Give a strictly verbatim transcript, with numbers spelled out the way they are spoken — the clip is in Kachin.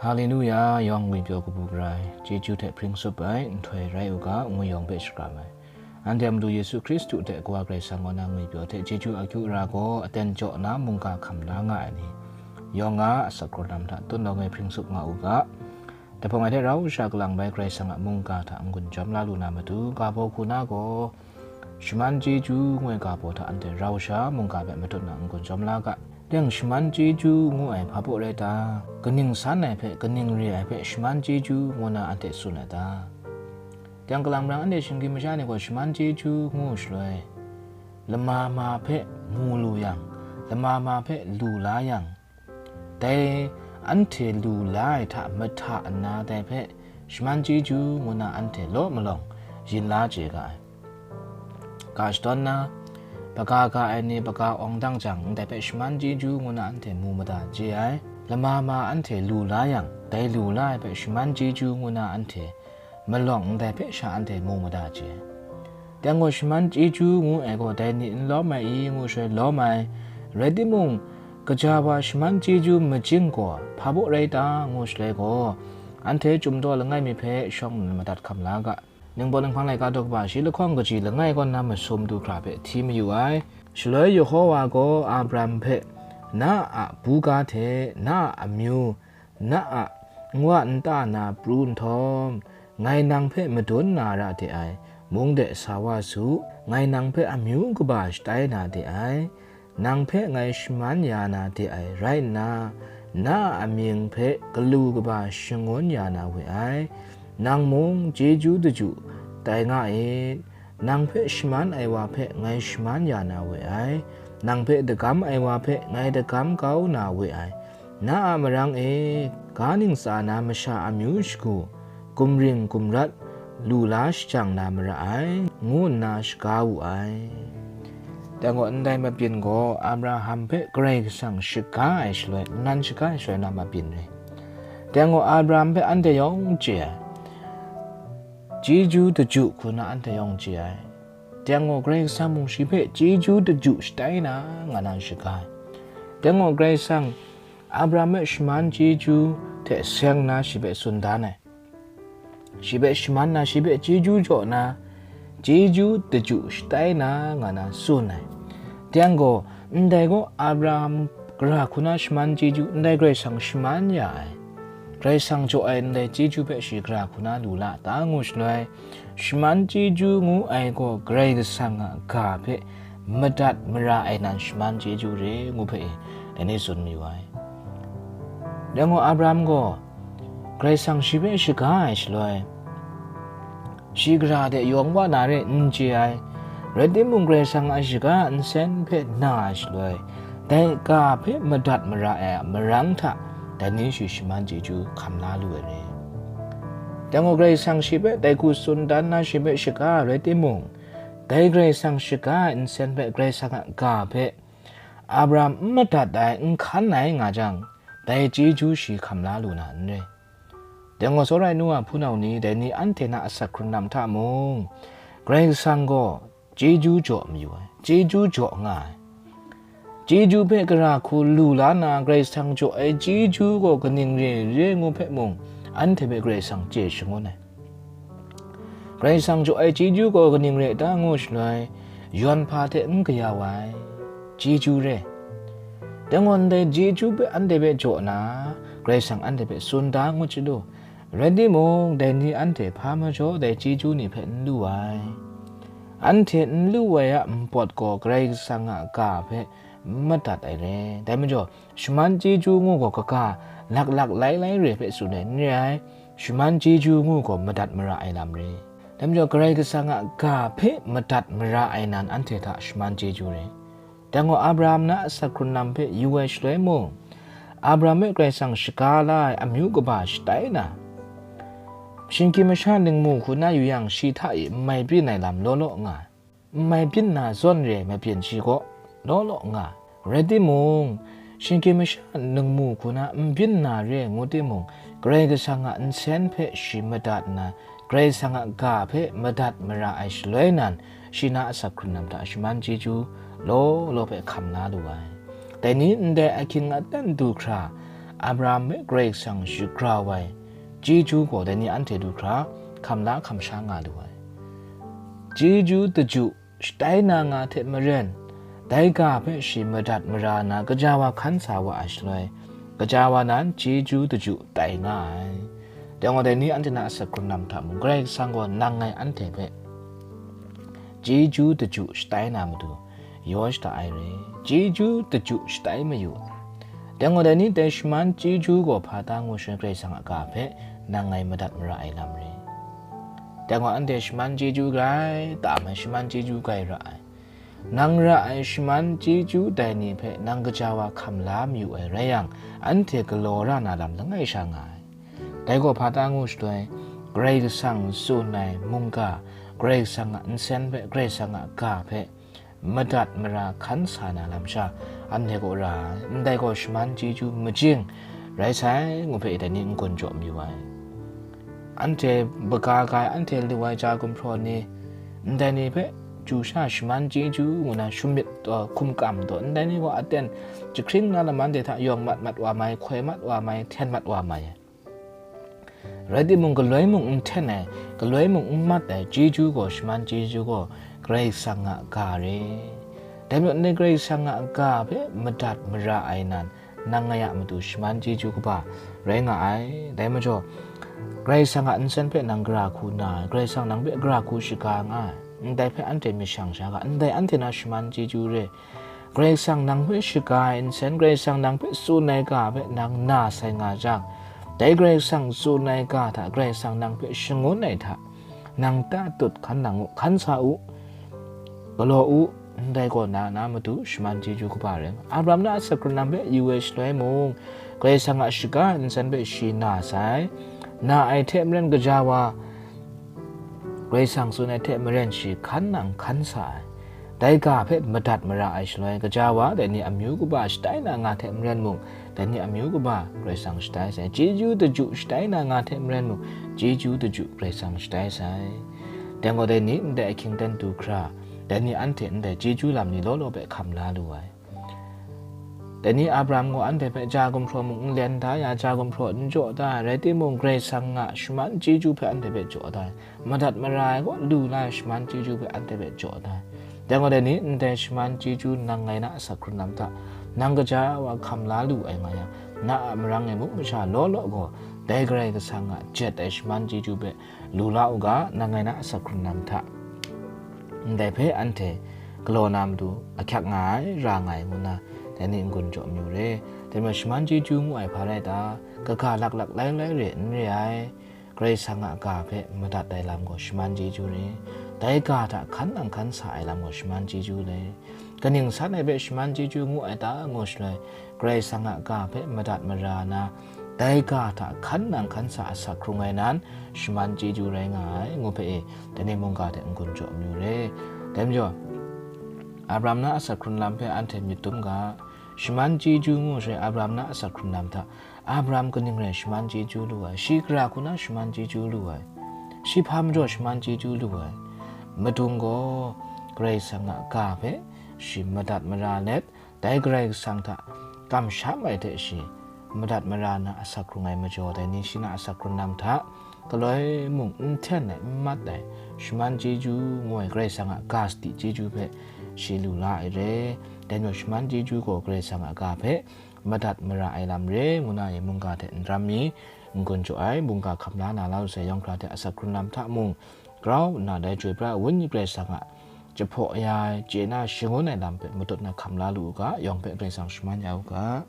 Haleluya, yawng ngwipyaw kabu gara ai, chyeju hte hpring tsup ai nhtoi rai u ga, ngu yawng hpe shakram ai. Anhte a Madu Yesu Hkristu hte Kawa Karai Kasang kaw na ngwipyaw hte chyeju akyu ara gaw aten jaw na mungga hkam la nga ai ni, yawng nga a asak hkrung lam hta tun lawng e hpring tsup nga u ga, Jahpawng ai hte rau sha kalang bai Karai Kasang a mungga hta n-gun jawm la lu na matu, ga baw hku na gaw, shaman chyeju ngu ai ga baw hta anhte rau sha mungga hpe matut na n-gun jawm la ga. Teng shaman chyeju ngu ai hpa baw rai ta? Kaning san ai hpe, kaning re ai hpe shaman chyeju ngu na anhte tsun ai ta? Teng kalang marang anhte shinggyim masha ni gaw shaman chyeju ngu shaloi, lama ma hpe mu lu yang, lama ma hpe lu la yang, dai anhte lu la ai hta mahta nna dai hpe shaman chyeju ngu na anhte law malawng yin la chye ga ai. Ga shadawn na, hpaga ga ai ni hpaga awng dang jang, ndai hpe shaman chyeju ngu na anhte mu mada chye ai. Lama ma anhte lu la yang, dai lu la ai hpe shaman chyeju ngu na anhte malawng ndai hpe sha anhte mu mada chye. Teng gaw, shaman chyeju ngu ai gaw dai ni n lawm ai i ngu shaloi lawm ai, rai timung, kaja wa shaman chyeju majing gaw hpa baw rai ta ngu shaloi gaw, anhte chyum daw langai mi hpe shawng nnan madat hkam la ga. Ningbaw Ninghpang laika daw kaba shi lahkawng kaji langai kaw na masum du hkra hpe hti mayu ai. Shaloi Yehova gaw Abraham hpe, "Na a buga hte, na a amyu, na a nwa nta na pru nhtawm, ngai nang hpe madun na ra de ai, mung de sa wa su, ngai nang hpe amyu kaba shatai na de ai, nang hpe ngai shaman ya na de ai rai nna, na a amying hpe galu kaba shangun ya na we ai, nang mung chyeju daju tai nga it. Nang hpe shaman ai wa hpe ngai shaman ya na we ai, nang hpe dagam ai wa hpe ngai dagam kau na we ai. Na a marang e, ga ntsa na masha amyu shagu, gumring gumrat, lu la shajang na mara ai," ngu nna shaga wu ai. Dai gaw, ndai mabyin gaw Abraham hpe Karai Kasang shaga ai shaloi, nnan shaga ai shaloi na mabyin re. Dai gaw, Abraham hpe anhte yawng chye ai, chyeju daju hku na anhte yawng chye ai. Dai gaw, Karai Kasang mung shi hpe chyeju daju shatai na nga na shaga ai. Dai gaw, Karai Kasang Abraham hpe shaman chyeju hte seng na shi hpe tsun dan ai. Shi hpe shaman na, shi hpe chyeju jaw na, chyeju daju shatai na nga na tsun ai. Dai gaw, ndai gaw Abraham gara hku na shaman chyeju, ndai Karai Kasang shaman ya ai, Karai Kasang jaw ai ndai chyeju hpe shi gara hku na lu la ta ngu shaloi, shaman chyeju ngu ai gaw Karai Kasang a ga hpe madat mara ai nan shaman chyeju re ngu hpe e, dai ni tsun mayu ai. Dai gaw Abraham gaw Karai Kasang shi hpe shaga ai shaloi, shi gara de yawng wa na re n chye ai, rai timung, Karai Kasang a shaga a nsen hpe na ai shaloi, dai ga hpe madat mara ai a marang hta, dai ni shi shaman chyeju hkam la lu ai re. Dai gaw, Karai Kasang shi hpe dai hku tsun dan na shi hpe shaga ai rai timung, dai Karai Kasang shaga ai nsen hpe Karai Kasang a ga hpe Abraham n madat ai, n hkan ai nga jang, dai chyeju shi hkam la lu na n re. Dai gaw, tsawra ai nu wa hpunau ni, dai ni anhte na asak hkrung lam hta mung, Karai Kasang gaw chyeju jaw mayu ai, chyeju jaw nga ai. Chyeju hpe gara hku lu la na, Karai Kasang jaw ai chyeju gaw kaning re ai re ngu hpe mung, anhte hpe Karai Kasang chye shangun ai. Karai Kasang jaw ai chyeju gaw kaning re ta ngu shaloi, yawn hpa hte n kayau ai chyeju re. Dai gaw, ndai chyeju hpe anhte hpe jaw na, Karai Kasang anhte hpe tsun da ngut chyalu, rai timung, dai ni anhte hpa majaw dai chyeju ni hpe n lu ai. Anhte n lu ai a npawt gaw Karai Kasang a ga hpe n madat ai re. Dai majaw, shaman chyeju ngu gaw kaga laklak lai lai re hpe tsun ai n re ai, shaman chyeju ngu gaw madat mara ai lam re. Dai majaw, Karai Kasang a ga hpe madat mara ai nan anhte hta shaman chyeju re. Dai gaw, Abraham na asak hkrung lam hpe yu ai shaloi mung, Abraham hpe Karai Kasang shaga la ai amyu kaba shatai na, shinggyim masha ningmu hku na yu yang, shi hta e n mai byin ai lam law law nga ai. N mai byin na zawn re ai mabyin shi gaw law law nga ai. Rai timung, shinggyim masha ningmu hku na n byin na re ai ngu timung, Karai Kasang a nsen hpe shi madat nna, Karai Kasang a ga hpe madat mara ai shaloi nan, shi na asak hkrung lam hta shaman chyeju law law hpe hkam la lu ai. Dai ni ndai ahkying aten du hkra, Abraham hpe Karai Kasang shagrau ai chyeju gaw dai ni anhte du hkra hkam la hkam sha nga lu ai. Chyeju daju shatai na nga hte maren, dai ga hpe shi madat mara na gaja wa hkan sa wa ai shaloi, gaja wa nan chyeju daju tai nga ai. Dai gaw dai ni anhte na asak hkrun lam hta mung, Karai Kasang gaw nang ngai anhte hpe chyeju daju shatai na matu, yaw shada ai re, chyeju daju shatai mayu. Dai gaw dai ni dai shaman chyeju gaw hpa ta ngu shaloi Karai Kasang a ga hpe nang ngai madat mara ai lam re. Dai gaw anhte shaman chyeju grai tam ai, shaman chyeju grai ra ai. Nang ra ai shaman chyeju dai ni hpe nang gaja wa hkam la mayu ai rai yang, anhte galaw ra na lam langai sha nga ai. Dai gaw hpa ta ngu shaloi, Karai Kasang tsun ai mungga, Karai Kasang a nsen hpe, Karai Kasang a ga hpe madat mara hkan sa na lam sha, anhte gaw ra ai. Ndai gaw shaman chyeju majing rai sai, ngu hpe dai ni n-gun jaw mayu ai. Anhte baga ga ai, anhte lu ai ja gumhpraw ni, ndai ni hpe chyu sha shaman chyeju ngu na shumyit taw, hkum kam taw, ndai ni gaw aten jahkring na lam anhte hta yawng mat mat wa mai, hkoi mat wa mai, hten mat wa mai ai. Rai timung, galoi mung n hten ai, galoi mung n mat ai chyeju gaw, shaman chyeju gaw Karai Kasang a ga re. Dai majaw, ndai Karai Kasang a ga hpe madat mara ai nan, nang ngai a matu shaman chyeju kaba rai nga ai. Dai majaw, Karai Kasang a nsen hpe nang gara hku na ai, Karai Kasang nang hpe gara hku shaga nga ai, ndai hpe anhte myit shang sha ga, ndai anhte na shaman chyeju re. Karai Kasang nang hpe shaga ai nsen, Karai Kasang nang hpe tsun ai ga hpe nang na sai nga jang, dai Karai Kasang tsun ai ga hta Karai Kasang nang hpe shangun ai hta, nang ta tut hkan nang u, hkan sa u, galaw u, ndai gaw na na matu shaman chyeju kaba rai nga. Abraham na asak hkrun lam hpe yu ai shaloi mung, Karai Kasang a shaga ai nsen hpe shi na sai, na ai hte maren gaja wa, Karai Kasang tsun ai hte maren shi hkan nang hkan sa ai. Dai ga hpe madat mara ai shaloi, gaja wa dai ni amyu kaba shatai na nga hte maren mung, dai ni amyu kaba Karai Kasang shatai sai. Chyeju daju shatai na nga hte maren mung, chyeju daju Karai Kasang shatai sai. Dai gaw dai ni ndai ahkying dan du hkra, dai ni anhte ndai chyeju lam ni law law hpe hkam la lu ai. Dai ni Abraham gaw anhte hpe ja gumhpraw mung n len da ya, ja gumhpraw n jaw da ai, rai timung, Karai Kasang a shaman chyeju hpe anhte hpe jaw da ai, madat mara ai gaw lu la ai shaman chyeju hpe anhte hpe jaw da ai. Dai gaw dai ni ndai shaman chyeju nang ngai na asak hkrun lam hta, nang gaja wa hkam la lu ai nga yang, na a marang e muk masha law law gaw, dai Karai Kasang a jet ai shaman chyeju hpe lu la u ga, nang ngai na asak hkrun lam hta. Ndai hpe anhte galaw na matu ahkyak nga ai, ra nga ai ngu na, dai ni n-gun jaw mayu re. Dai majaw shaman chyeju ngu ai hpa rai ta? Kaga laklak lai lai re n re ai. Karai Kasang a ga hpe madat ai lam gaw shaman chyeju re. Dai ga hta hkan nang hkan sa ai lam gaw shaman chyeju re. Kaning san ai hpe shaman chyeju ngu ai ta? Ngu shaloi, Karai Kasang a ga hpe madat mara na, dai ga hta hkan nang hkan sa asak hkrung ai nan, shaman chyeju rai nga ai, ngu hpe e, dai ni mungga hte n-gun jaw mayu re. Dai majaw, Abraham na asak hkrun lam hpe anhte myit dum ga, shaman chyeju ngu shaloi Abraham na asak hkrun lam hta, Abraham kaning rai shaman chyeju lu ai, shi gara hku na shaman chyeju lu ai, shi hpa majaw shaman chyeju lu ai, madung gaw Karai Kasang a ga hpe shi madat mara let, dai Karai Kasang hta kamsham ai hte shi madat mara na asak hkrung ai majaw, dai ni shi na asak hkrun lam hta galoi mung n hten ai, n mat ai, shaman chyeju ngu ai Karai Kasang a ga sadi chyeju hpe shi lu la ai re. Dai majaw shaman chyeju gaw Karai Kasang a ga hpe madat mara ai lam re, ngu na e mungga hte n ram mi, n-gun jaw ai, mungga hkam la na lau sai yawng hkra hte asak hkrun lam hta mung, grau nna dai Chyoi Pra ai Wenyi Karai Kasang a jahpaw ya ai, chye na shangun ai lam hpe matut na hkam la lu u ga, yawng hpe Karai Kasang shaman ya u ga.